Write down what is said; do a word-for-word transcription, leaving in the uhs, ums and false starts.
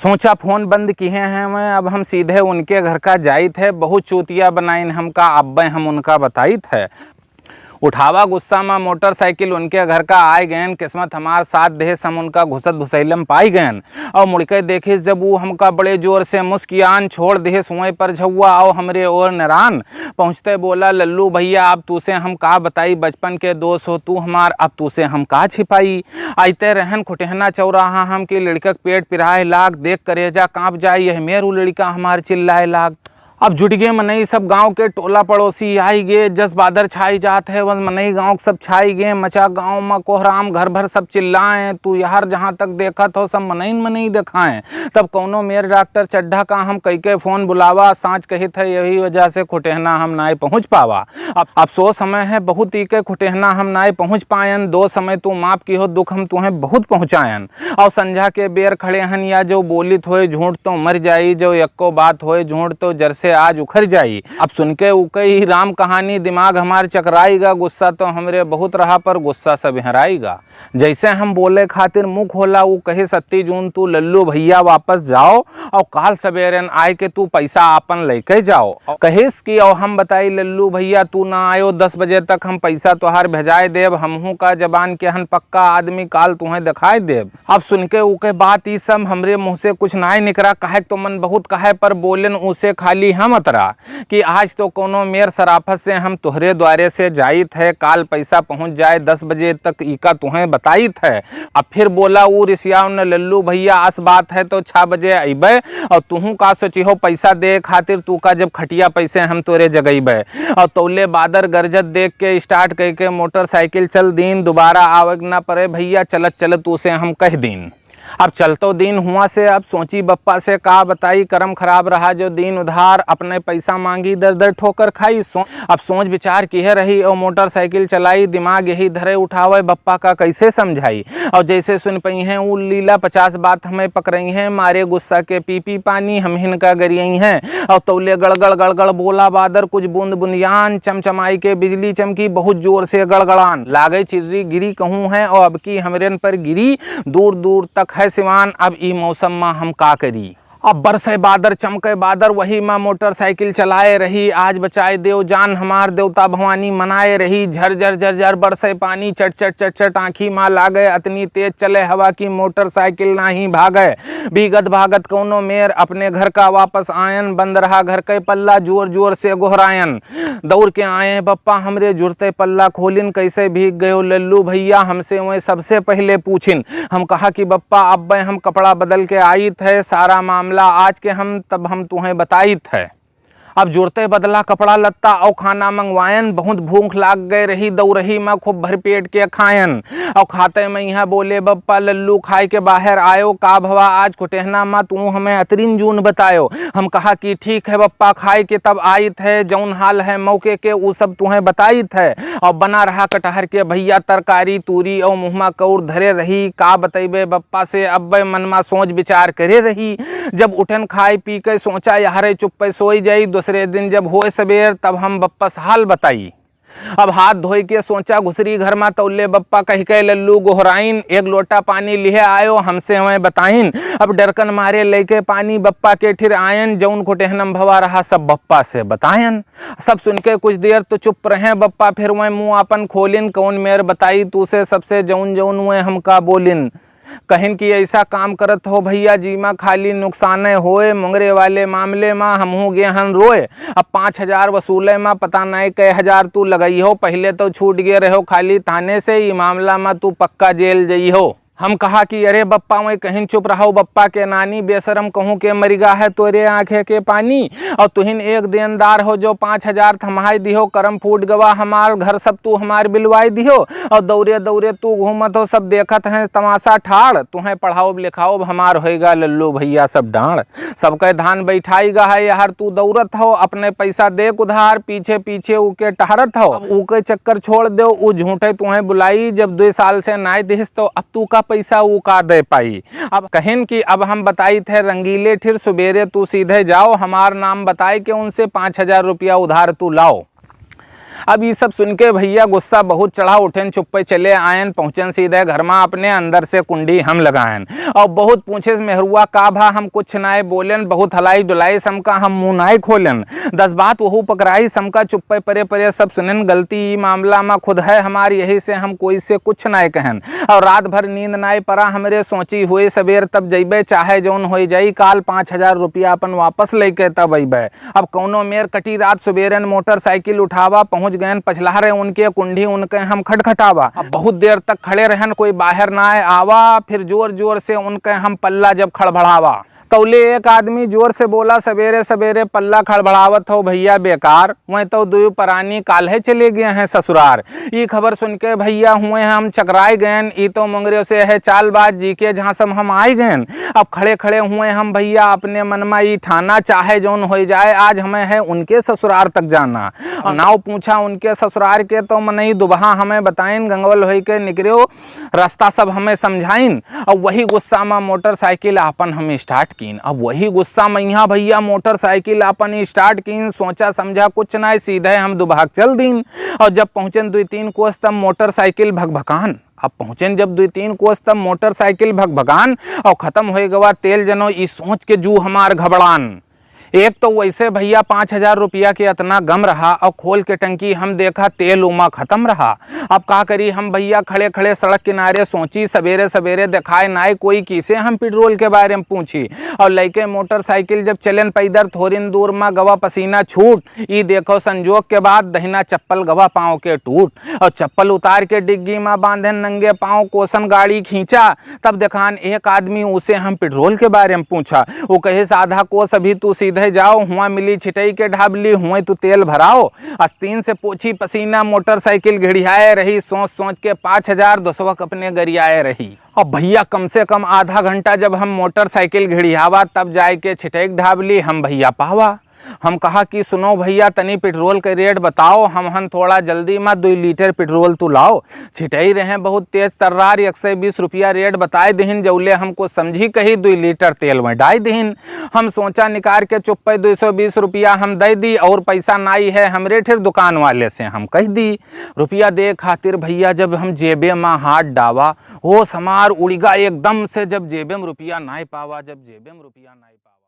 सोचा फोन बंद किहे हैं मैं, अब हम सीधे उनके घर का जाइत है। बहुत चूतिया बनाइन हमका, अब्बे हम उनका बताइत है। उठावा गुस्सा मा मोटरसाइकिल, उनके घर का आइ गयन। किस्मत हमार साथ देहे, हम उनका घुसत भुसैलम पाइ गयन। और मुड़के देखिस जब ऊ हमका, बड़े जोर से मुस्कियान, छोड़ देहे सुए पर झउआ और हमरे ओर निरान। पहुँचते बोला, लल्लू भैया, अब तू से हम का बताई, बचपन के दोस्त हो तू हमार, अब तू से हम का छिपाई। आइते रहन खुटेहना चौराहा हम कि लड़कक पेट पिराए लाग, देख करेजा काँप जाए, यह मेरू लड़का हमार चिल्लाए लाग। अब जुट गए मनई सब गाँव के, टोला पड़ोसी आइ गए, जस बादर छाई जात है, वस मनई गाँव के सब छाई गए। मचा गाँव मा कोहराम, घर भर सब चिल्लाए, तू यार जहाँ तक देखत हो सब मनई न मनई देखाए। तब कौनो मेर डॉक्टर चड्ढा का हम कई के फोन बुलावा, साँच कहित है यही वजह से खुटेहना हम नाय पहुँच पावा। अब अफसोस हमें है बहुत ई के खुटेहना हम नाय पहुँच पायन। दो समय तू माफ किहो दुख हम तुहें बहुत पहुँचायन। और संझा के बेर खड़े हन या जो बोलित होए झूठ तो मर जाई, जो यक्को बात होए झूठ तो जर से आज उखर जाई। अब सुन के उके ई राम कहानी दिमाग हमार चकराइगा, गुस्सा तो हमरे बहुत रहा पर गुस्सा सब हेराइगा। जैसे हम बोले खातिर मुँह खोला, ऊ कहे, "सत्ती जून तू लल्लू भैया वापस जाओ और काल सवेरन आए के तू पैसा आपन लेके जाओ।" और कहिस कि, "और हम बताई लल्लू भैया, तू ना आयो, दस बजे तक हम पैसा तोहार भेजाए देब, हमहू का जबान के हन पक्का आदमी, काल तुहें दिखाए देब।" अब सुन के ऊके बात ई सब हमरे मुँह से कुछ नाय निकरा, काहे तो मन बहुत कहे पर बोलेन उसे खाली हम अतरा। कि आज तो कौनो मेर सराफत से हम तोहरे द्वारे से जाइत है, काल पैसा पहुँच जाए दस बजे तक, इका तुहें बताइत है। अब फिर बोला ऊ रिसियाव न लल्लू भैया, अस बात है तो छह बजे अइबे, और तुहूँ का सोचिहो पैसा दे खातिर, तू का जब खटिया पैसे हम तोरे जगइबे। और तौले बादर गरजत देख के स्टार्ट कइ के मोटरसाइकिल चल दीन, दोबारा आवे के ना पड़े भैया, चलत चलत उसे हम कह दीन। अब चलतो दिन हुआ से, अब सोची बप्पा से का बताई, करम खराब रहा जो दिन उधार, अपने पैसा मांगी दर दर ठोकर खाई। सो-, अब सोच विचार किहे रही और मोटरसाइकिल चलाई, दिमाग यही धरे उठावे बप्पा का कैसे समझाई। और जैसे सुन पइहें ऊ लीला पचास बात हमें पकड़इहें, मारे गुस्सा के पी पी पानी हम हिनका गरियइहें। और तौले गड़गड़ गड़गड़ बोला बादर, कुछ बूंद बुंदियान चमचमाई के बिजली चमकी बहुत जोर से गड़गड़ान। लागे चिर्री गिरी कहूँ है और अब की हमरेन पर गिरी, दूर दूर तक है सिवान, अब ई मौसम मा हम का करी। अब बरसे बादर चमके बादर, वही मा मोटरसाइकिल चलाए रही, आज बचाए देव जान हमार देवता भवानी मनाए रही। झर झर झर झर बरसे पानी, चट चट चट चट आँखी मा लागे, अतनी तेज चले हवा की मोटरसाइकिल नाही भागे। भीगत भागत कौनो मेर अपने घर का वापस आयन, बंद रहा घर के पल्ला, जोर जोर से गोहरायन। दौड़ के आए बप्पा, हमरे जुरते पल्ला खोलिन, कैसे भीग गयो लल्लू भैया, हमसे वह सबसे पहले पूछिन। हम कहा कि बप्पा, अब्बे हम कपड़ा बदल के आइत है, सारा मामला आज के हम, तब हम तुहें बताइत है। अब जुरते बदला कपड़ा लत्ता और खाना मंगवायन, बहुत भूख लाग गए रही, दौरही मा खूब भर पेट के खायन। और खाते में यहाँ बोले, बप्पा लल्लू खाए के बाहर आयो, का भवा आज खुटेहना मा तू हमें अतरिन जून बतायो। हम कहा कि ठीक है बप्पा, खाए के तब आइत है, जौन हाल है मौके के ऊ सब तुहें बताइत है। और बना रहा कटहर के भैया तरकारी, तूरी और मुहमा कौर धरे रही। का बतैबे बप्पा से, अब्बे मन मा सोच विचार करे रही। जब उठन खाए पी के सोचा, यहरे चुप्पे सोई जाई, दूसरे दिन जब होए सबेर तब हम बप्पा से हाल बताई। अब हाथ धोई के सोचा घुसरी घर मा, तौले बप्पा कह के लल्लू गोहराइन, एक लोटा पानी लिहे आयो, हमसे हमें बताइन। अब डरकन मारे लेके पानी बप्पा के ठिर आयन, जौन खुटेहनम भवा रहा सब बप्पा से बतायन। सब सुन के कुछ देर तो चुप रहे बप्पा, फिर वह मुँह आपन खोलिन, कौन मेर बताई तू से सबसे जौन जौन वह हमका बोलिन। कहिन कि ऐसा काम करत हो भैया, जीमा खाली नुकसाने होए, मुंगरे वाले मामले मा हमहू गे हन रोए। अब पाँच हजार वसूले मा पता नहीं कै हजार तू लगई हो, पहले तो छूट गए रहो खाली थाने से, ई मामला मा तू पक्का जेल जई हो। हम कहा कि अरे बप्पा, वही कहिन चुप रहो बप्पा के नानी, बेशरम कहूँ के मरिगा है तोरे आँखे के पानी, और तुहिन एक देनदार हो जो पाँच हजार थमाई दिहो, करम फूट गवा हमार, घर सब तू हमार बिलवाई दिहो, और दौरे दौरे तू घूमत हो, सब देखत हैं तमाशा ठाड़, तुहें पढ़ाओब लिखाओब हमार होएगा लल्लू भैया सब डांड़। सबके धान बैठाई गा है, यार तू दौड़त हो, अपने पैसा दे उधार, पीछे पीछे उके टहरत हो। अब उके चक्कर छोड़ दो, उ झूठे तुहें बुलाई, जब दो साल से नाय दिहिस तो अब तू का पैसा उ का दे पाई। अब कहिन कि अब हम बताई थे रंगीले, फिर सुबेरे तू सीधे जाओ, हमार नाम बताए के उनसे पाँच हजार रुपया उधार तू लाओ। अब ई सब सुन के भइया गुस्सा बहुत चढ़ा उठेन, चुप्पे चले आयन, पहुँचेन सीधे घर मा अपने, अंदर से कुंडी हम लगायन। और बहुत पूछेस मेहरुआ का भा, हम कुछ नाय बोलेन, बहुत हलाइस डुलाइस हमका, हम मुँह नाय खोलेन। दस बात वहू पकड़ाइस हमका, चुप्पे परे परे सब सुनेन, गलती ई मामला मा खुद है हमार, यही से हम कोई से कुछ नाय कहेन। और रात भर नींद नाय परा हमरे, सोची हुए सबेर तब जइबे, चाहे जौन होइ जाई, काल पाँच हजार रुपया अपन वापस लइके तब अइबे। अब कौनो मेर कटी रात सुबेरन, मोटरसाइकिल उठावा, पहुँच गयन पछलहरे उनके कुंडी उनके हम खटखटावा। अब बहुत देर तक खड़े रहन, कोई बाहर नाय आवा, फिर जोर जोर से उनके हम पल्ला जब खड़बड़ावा, तौले एक आदमी जोर से बोला, "सबेरे सबेरे पल्ला खड़बड़ावत हो भइया बेकार, वहीं तो दुई परानी काल्हे चले गए हैं ससुरार।" ई खबर सुन के भइया हुए हम चकराए गयन, ई तो मोंगरे से है चालबाज जी के झांसम हम आए गयन। अब खड़े खड़े हुए हम भइया अपने मन मा ई ठाना, चाहे जौन होइ जाए, आज हमें है उनके ससुरार तक जाना। और नाव पूछा उनके ससुरार के, तो मनई दुबहा हमें बताइन, गंगवल होई के निकर्यो, रास्ता सब हमें समझाइन। अब वही गुस्सा मा मोटरसाइकिल आपन हम स्टार्ट कीन। अब वही गुस्सा मा यहाँ भइया मोटरसाइकिल आपन स्टार्ट कीन, सोचा समझा कुछ नाय, सीधे हम दुबहा चल दीन। और जब पहुँचेन दुई तीन कोस तब मोटरसाइकिल भकभकान। अब पहुँचेन जब दुई तीन कोस तब मोटरसाइकिल भकभकान और खतम होइ गवा तेल जनो, ई सोच के जू हमार घबड़ान। एक तो वैसे भइया पाँच हजार रुपया के अतना गम रहा और खोल के टंकी हम देखा तेल उमा खतम रहा। अब का करी हम भइया खड़े खड़े सड़क किनारे सोची, सबेरे सबेरे देखाए नाय कोई, किसे हम पेट्रोल के बारे मा पूछी। और लइके मोटरसाइकिल जब चलेन पैदर थोरिन दूर मा गवा पसीना छूट, ई देखो संजोग के बात दहिना चप्पल गवा पाँव के टूट। और चप्पल उतार के डिग्गी मा बांधेन नंगे पाँव कोसन गाड़ी खींचा, तब देखान एक आदमी उसे हम पेट्रोल के बारे मा पूछा। वो कहे, "आधा कोस अभी तू सीधे जाओ, हुआँ मिली छिटई के ढाबली, हुआँ तू तेल भराओ।" आस्तीन से पोछी पसीना, मोटरसाइकिल घिड़ियाए रही, सोच सोच के पाँच हजार दोसवक अपने गरियाए रही। अब भइया कम से कम आधा घंटा जब हम मोटरसाइकिल घिड़ियावा तब जाए के छिटई के ढाबली हम भइया पावा। हम कहा कि सुनो भइया, तनी पेट्रोल के रेट बताओ, हम हन थोड़ा जल्दी मा, दुई लीटर पेट्रोल तू लाओ। छिटई रहे बहुत तेज तर्रार, एक सौ बीस रुपया रेट बताए दिहिन, जौले हम कुछ समझी कही दुई लीटर तेल में डाई दिहिन। हम सोचा निकार के चुप्पे दुई सौ बीस रुपया हम दे दी और पैसा नाई है हमरे, फिर दुकान वाले से हम कह दी। रुपया दे खातिर भइया जब हम जेबे मा हाथ डावा, होश हमार उड़िगा एकदम से, जब जेबे में रुपया नाई पावा, जब जेबे में रुपया नाई पावा।